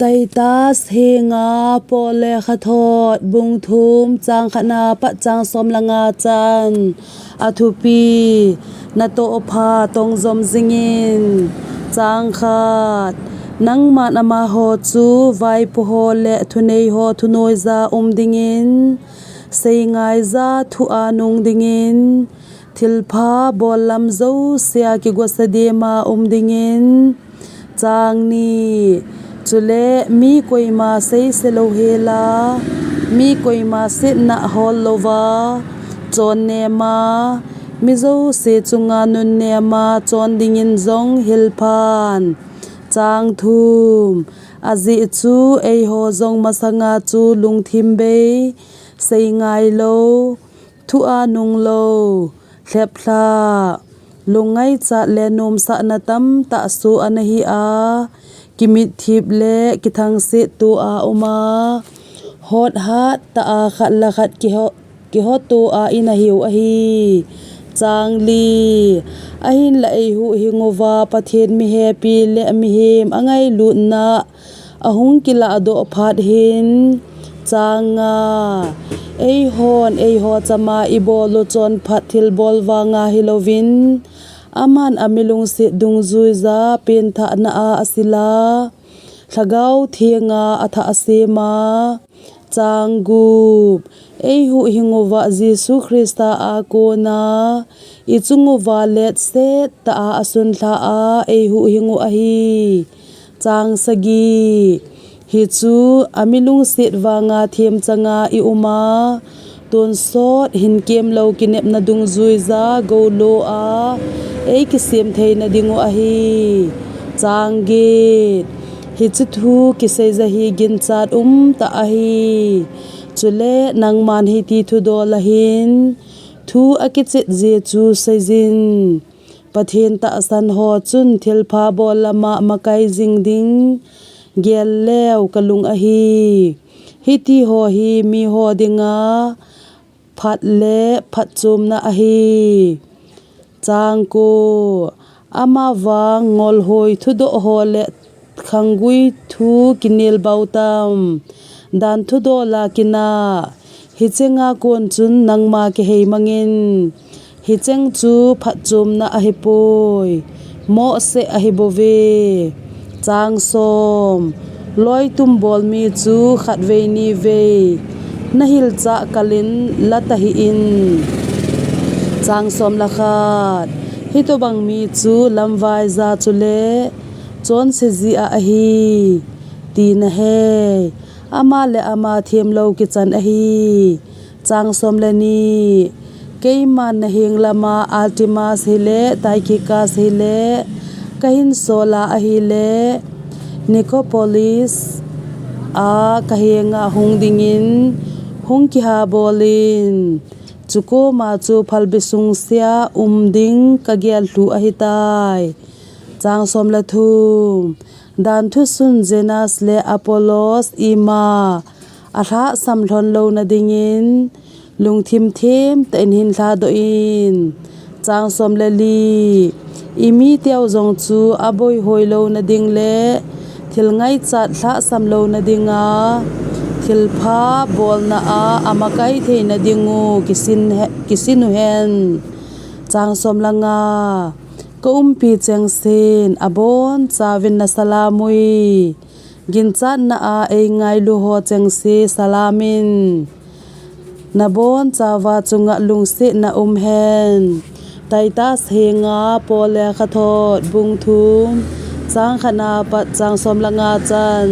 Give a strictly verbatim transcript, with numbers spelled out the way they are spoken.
Titus henga Paul lekhathot bung thum chang khatna pat chang som le nga chan. Athupi: Natohpha tongjom jingin. Chang khat: Nangman amaho chu vaipoho le thuneiho thunoija um dingin, seingaija thua nung dingin, thilpha bollam jousea kigosa dema um dingin. Chang ni: Chule mi koima seise louhela, mi koima setna hol louva, chonnema, mi jouse chunga nunnema chon dingin jong hilphan. Chang thum: Ajeh chu eiho jong masanga chu lungthim bei, seingai lou, thua nung lou, lheplhah, lungngaichat le nomsahna tamtah soh ana hia, kimitthip le kithangset toa uma, hothat tah a khat le khat kiho, kihotoa ina hiu ahi. Chang li: Ahinla eihuhhinguva Pathen mihepi le mihem angailutna ahung kilahdoh phat hin. Chang nga: Eihon eiho chama ibol u chonphat thilbol vanga hilouvin, aman amilungset dungjuija penthahna a asila, Lhagao Thenga athah asema. Chang gup: Eihuhhinguva Jesu Christa a kona ichunguva letset tah a asuntha a eihuhhingu ahi. Chang sagi: Hichu amilungset vanga themchanga iuma, tonsot hinkemlou kinepna dungjuija goulo a eikisem theina dingu ahi. Chang get: Hiche thu kiseija hi ginchat umtah ahi. Chule nangman hiti thudol a hin thu akichet jeh chu seijin. Pathen tahsanho chun thilpha bollama makai jing ding gel leu kalung ahi. Hitiho hi miho dinga phat le phatchomna ahi. Chang ko: Amavang ngolhoi thudohho le khanggui thu kinelbautam, dan thudola kinah, hichenga kon chun nangma kiheimangin, hicheng chu phatchomna ahipoi, mohseh ahibouve. Chang som: Loitum bolmi chu khatvei nivei nahilchah kalin latahih in. Chang som le khat: Hitobang mi chu lamvaija chule chonseji a ahi, tina hei, ama le ama themlou kichan ahi. Chang som le ni: Keiman naheng lama Artemas hile Tychicus hile kahinsola ahile, Nicopolis a kahenga hung dingin hung kihabolin. Chukoma chu phalbi sungsea um ding kagel lhu ahitai. Chang som le thum: Danthu sun Zenas le Apollos ima alhahsam lhon louna dingin lungthim themtah in hin lhadoh in. Chang som le li: Imiteu jong chu aboihoi louna ding le thil ngaichat lhahsam louna dinga thilpha bolna a amakai theina dingu kisin he, kisin uhen. Chang som le nga: Kaumpi chengsen abonchauvin nasalam ui, ginchatna a eingailuho chengse salamin. Nabonchauva chunga lungsetna umhen. Titus henga Paul lekhathot bung thum chang khatna pat chang som le nga chan.